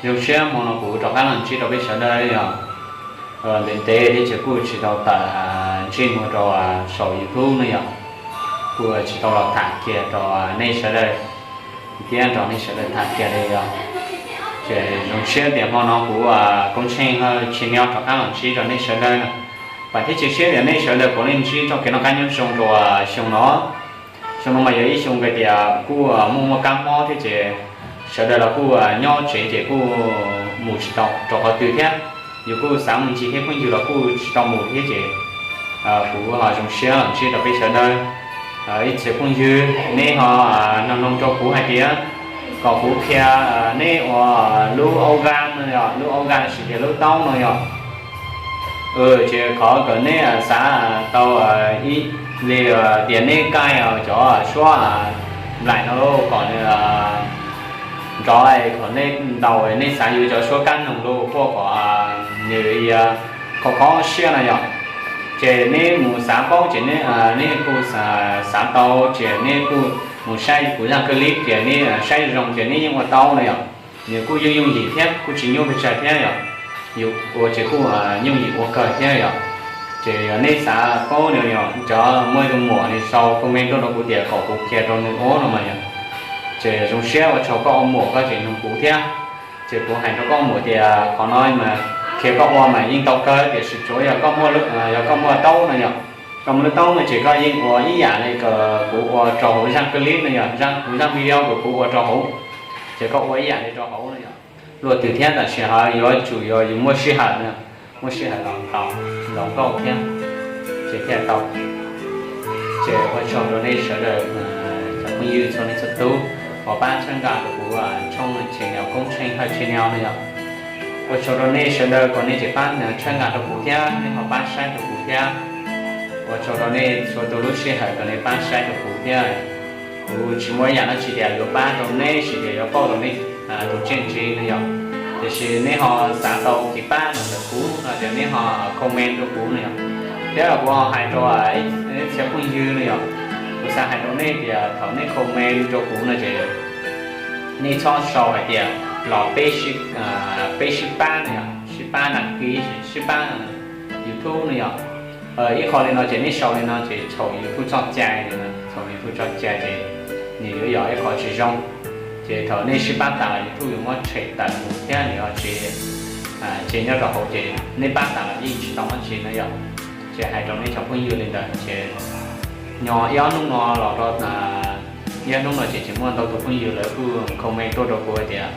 Zoo siab hmo no kuv rov qab los ntsib rau peb sawv daws yog ntev ntev thiab ces kuj tsis tau tawm ntsej muag rau saum YouTube no yog, kuj tsis tau los tham kiag rau nej sawv daws thiab nrog nej sawv daws tham kiag li yog. Ces zoo siab tias hmo no kuv Koob Tsheej Hawj Channel rov qab los ntsib rau nej sawv daws no. Vam thiab cia siab tias nej sawv daws puav leej ntsib txoj kev noj qab nyob zoo rau xyoo no. Xyoo no mas yog ib xyoo hais tias kuj muaj muaj kab mob thiab ces sawv daws los kuj nyob tsev ces kuj mus tsis tau rau qhov twg thiab. Yus kuj xav mus ncig thiab phooj ywg los kuj tsis tau mus thiab ces kuv ho zoo siab los ntsib rau peb sawv daws. Ib txhia phooj ywg neb ho nug nug rau kuv hais tias kom kuv qhia neb ua lub aub vaj no yog, lub aub vaj sis tias lub taub no yog. Ces qhov kom neb xav tau ib li tias neb kaij cov suab nplaim no los kom nrov kom neb ntaus, neb xav yuav cov suab kab noog los kuj kom nws khov kho siab no yog. Ces neb mus xav paub ces neb kuj xav tau ces neb kuj mus saib kuv zaj clip ces neb saib zoo ces neb yeej ua tau no yog. Nws kuj yooj yooj yim thiab kuj tsis nyuaj pes tsawg thiab yog. Yus ua ces kuj yooj yim ua kawg thiab yog. Ces yog neb xav paub no yog cov muaj tus muam nws sau comment tuaj rau kuv tias kom kuv qhia rau nws ua no mas yog. Ces zoo siab ua tsaug koj ua muam koj tseem nug kuv thiab. Ces kuv hais rau koj muam tias qhov no mas qhia koj ua mas yeej tau kawg tiam sis tsuav yog koj muaj, yog koj muaj taub no yog, koj muaj lub taub no ces koj yeej ua ib yam li kuv ua rau hauv zaj clip no yog, kuv zaj video uas kuv ua rau hauv, ces koj ua ib yam li rau hauv no yog. Luaj twg thiab tam sim ho yuav tsum yog yus muaj sij hawm no, muaj sij hawm los ntaus nkauj thiab ces thiaj tau. Ces ua tsaug rau nej sawv daws cov phooj ywg txhua leej txhua tus uas pab txhawb nqa rau kuv tshooj channel Koob Tsheej Hawj Channel no yog. Ua tsaug rau nej sawv daws kom nej tseem pab txhawb nqa rau kuv thiab nej ho pab saib rau kuv thiab. Ua tsaug rau nej txhua tus lub sij hawm kom nej pab saib rau kuv thiab. Kuv tsis muaj ib yam dab tsi tias yuav pab rau neb sis tias yuav pauj rau neb tus txiaj ntsig no yog, tiam sis neb ho xav tau kev pab no ntawm kuv no ces neb ho comment rau kuv no yog. Thiab kuv ho hais rau ib txhia phooj ywg no yog, kuv xav hais rau nej tias thaum nej comment rau kuv no ces nej txhob sau hais tias los peb sib pab no yog, sib pab đăng ký, sib pab YouTube no yog. Ib qho li no ces nej sau li no ces thaum YouTube txoj cai, thaum YouTube txoj cai ces nws yuav yog ib qho tsis zoo. Ces thaum nej sib pab tas los YouTube yuav muab tshem tawm mus thiab nws ho tsis tseg nyob rau hauv ces nej pab tas los yeej tsis tau dab tsi no yog. Ces hais rau nej cov phooj ywg li ntawd ces nyob ib ob hnub no los rau ib ob hnub no ces tseem muaj ntau tus phooj ywg lawv kuj comment tuaj rau kuv hais tias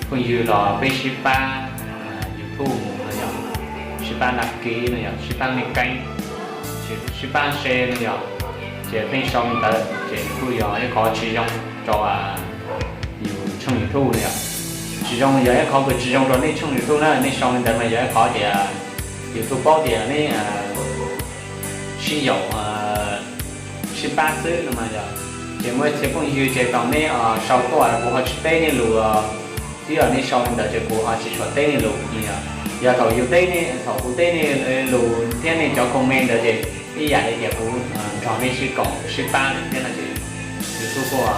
phooj ywg los peb sib pab YouTube mus no yog, sib pab đăng ký no yog, sib pab nias keeb, sib pab share no yog. Ces pheej sau li ntawd ces kuj yog ib qho tsis zoo rau yus tshooj YouTube no yog. Tsis zoo, yog ib qho uas tsis zoo rau nej tshooj YouTube na, nej sau li ntawd mas yog ib qho tias YouTube paub tias nej sib yaum sib pab xwb no mas yog. Ces muaj ib txhia phooj ywg ces thaum nej sau tuaj kuv ho tsis teb nej lus, twb yog nej sau li ntawd ces kuv ho tsis tshua teb nej lus no yog. Yog thaum yus teb nej, thaum kuv teb nej lus thiab nej cov comment ntawd ces ib yam li tias kuv nrog nej sib koom sib pab lawm thiab no ces YouTube kuj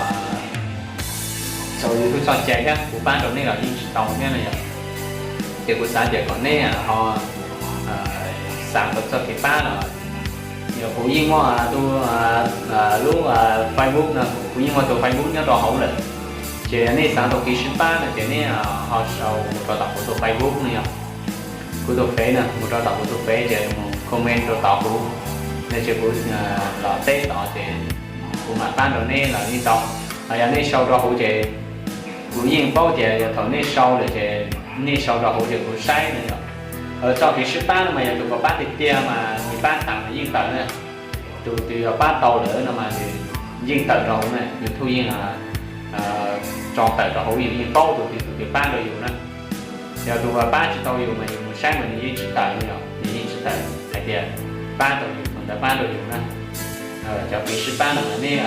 thaum YouTube txoj cai thiab kuv pab rau nej los yeej tsis tau thiab no yog. Ces kuv xav tias kom nej ho xav tau txoj kev pab no. Yog kuv yeej muaj tus lub Facebook no, kuv yeej muaj tus Facebook nyob rau hauv lawm. Ces yog nej xav tau kev sib pab no ces nej ho sau mus rau tom kuv tus Facebook no yog. Kuv tus Face no, mus rau tom kuv tus Face ces mus comment rau tom kuv no ces kuv los teb tod ces kuv mam pab rau nej los yeej tau. Ho yog nej sau rau hauv ces kuv yeej paub tias yog thaum nej sau lawm ces nej sau rau hauv ces kuv saib no yog. Txoj kev sib pab no mas yog tus kom pab tiag tiag mas nws pab tas mas yeej tawm na. Tus twg yog pab tau lawm no mas nws yeej tawm rau hauv na, YouTube yeej tso tawm rau hauv, yeej paub tus twg tus twg pab rau yus na. Yog tus uas pab tsis tau yus mas yus mus saib mas nws yeej tsis tawm no yog, nws yeej tsis tawm hais tias pab tau yus, tus ntawd pab tau yus na. Cov kev sib pab no mas nej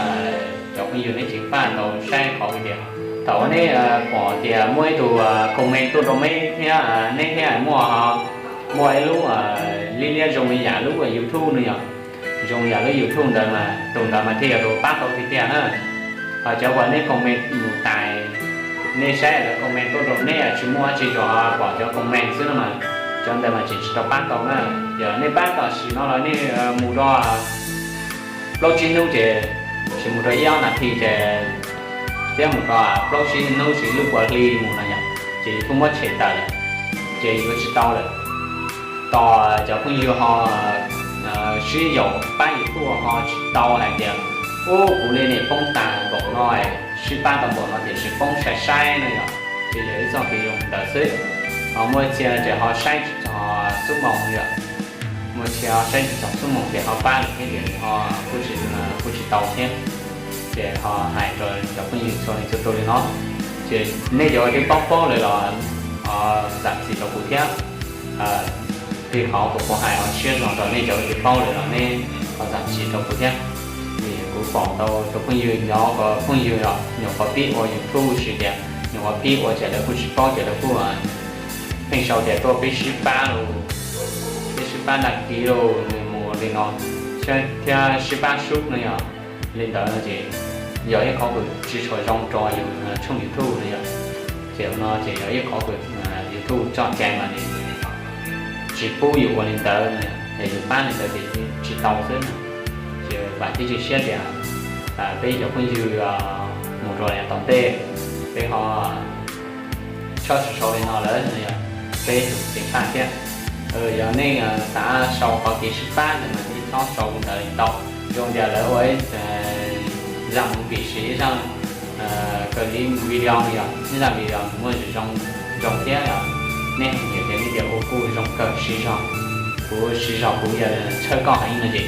cov phooj ywg nej ceev faj tau saib qhov tias thaum nej pom tias muaj ib tug comment tuaj rau neb thiab neb thiab muaj, muaj ib lub liab liab zoo li yam lub YouTube no yog, zoo yam lub YouTube ntawd mas tus ntawd mas thiaj yog tus pab tau tiag tiag na. Ho cov uas nej comment mus tais Nej saib lawv comment tuaj rau nej tsis muaj dab tsi, tsuas pom cov comment xwb no mas, cov ntawd mas tseem tsis tau pab tau na. Yog nej pab tam sim no los nej mus rau plaub tsib hnub ces, tsis mus rau ib ob nas this ces, thiab mus rau plaub tsib hnub ces lub puav hli mus no yom, ces kuj muab tshem tawm lawm, ces yuav tsis tau lawm. Tos cov phooj ywg ho sib yaum pab YouTube ho tsis tau hais tias, ub, kuv li nim poob tas npaum no, sib pab tau npaum no tiam sis poob sai sai no yom, ces yog ib txoj kev zoo ntawd xwb. Ho muaj txhia ces ho saib tsis txog xuab moos yom, muaj txhia ho saib tsis txog xuab moos ces ho pab lawm thiab tias ho kuj tsis, kuj tsis tau thiab. Ces ho hais rau cov phooj ywg txhua leej txhua tus li no, ces nej cov uas twb paub paub lawm los zam txim rau kuv thiab. Thiab qhov kuv hais ho siab zoo rau nej cov uas twb paub lawm los nej ho zam txim rau kuv thiab. Vim kuv pom tau cov phooj ywg, nyob qhov phooj ywg nyuam qhuav pib ua YouTube, tsis tias nyuam qhuav pib ua ces lawv kuj tsis paub ces lawv kuj pheej sau tias tuaj peb sib pab los, peb sib pab dag kiv los mus li no, thiab sib pab sub no yom. Li ntawd no ces yog ib qhov kws tsis tshua zoo rau yus tshooj YouTube no yom. Ces no ces yog ib qhov kws YouTube txoj cai mas tsis pub yus ua li ntawd, yog yus pab li ntawd ces tsis tau xwb na. Ces vam thiab cia siab tias peb cov phooj ywg mus rau yav tom ntej peb ho txhob sau li no lawm no yom, peb ceev faj thiab. Yog nej xav sau qhov kev sib pab ntawd mas nej txhob sau li ntawd tau. Zoo tias lawv ua ib zaj movie, ib zaj clip video no yom, ib zaj video muaj zoo thiab yom, nej nyiam ces nej tias ua kuj zoo kawg siv zog. Kuv siv zog kuv yog txhawb koj heev no ces,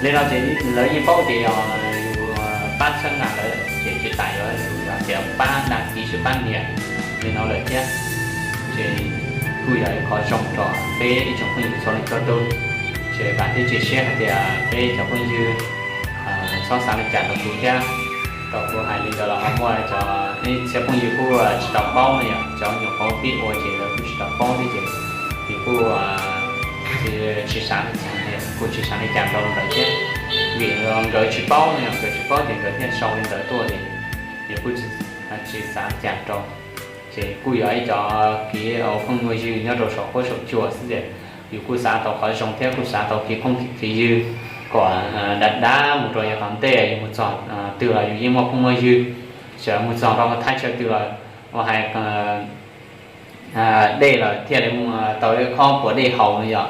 li no ces lawv yeej paub tias yog yus pab txhawb nqa lawv ces tsis tas yuav yus yog tias pab dag kiv tsis pab nias li no lawm thiab. Ces kuj yog ib qhov zoo rau peb ib tsoom phooj ywg txhua leej txhua tus. Ces vam thiab cia siab hais tias peb cov phooj ywg txhob xav li cas rau kuv thiab. Rau kuv hais li ntawd los ho muaj cov ib txhia phooj ywg kuj tsis tau paub no yom, cov nyuam qhuav pib ua ces lawv kuj tsis tau paub thiab ces, ces kuj tsis xav li cas, kuj tsis xav li cas rau nkawd thiab. Vim nkawd tsis paub no yom, nkawd tsis paub ces nkawd thiaj sau li ntawd tuaj ces yus kuj tsis xav li cas rau. Ces kuj yog ib cov kev ua phooj ua ywg nyob rau saum huab saum cua xwb ces yus kuj xav tau qhov zoo thiab kuj xav tau kev phooj kev ywg kom dav dav mus rau yav tom ntej, yus mus txog twg los yus yeej muaj phooj muaj ywg. Txawm mus txog rau thaj chaw twg los ua hais dej los thiaj li tau ib khob puas dej haus no yom.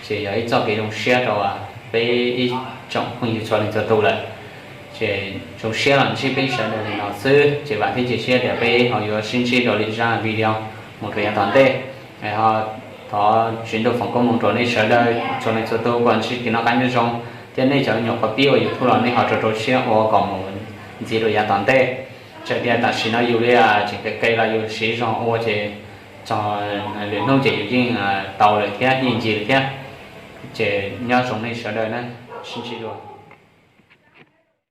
Ces yog ib txoj kev zoo siab rau peb ib tsoom phooj ywg txhua leej txhua tus lawm. Ces zoo siab los ntsib peb sawv daws li no xwb ces vam thiab cia siab tias peb ho yuav sib ntsib rau lwm zaj video mus rau yav tom ntej. Ho thov Tswv Ntuj foom koob hmoov rau nej sawv daws txhua leej txhua tus kom ntsib kev noj qab nyob zoo, thiab nej cov nyuam qhuav pib ua YouTube los nej ho rau rau siab ua kom mus ntxiv rau yav tom ntej. Txawm tias tam sim no yus li tseem qis qis los yus siv zog ua ces txog lwm hnub ces yus yeej tau lawm thiab yeej ncig lawm thiab. Ces nyob zoo nej sawv daws na, sib ntsib dua.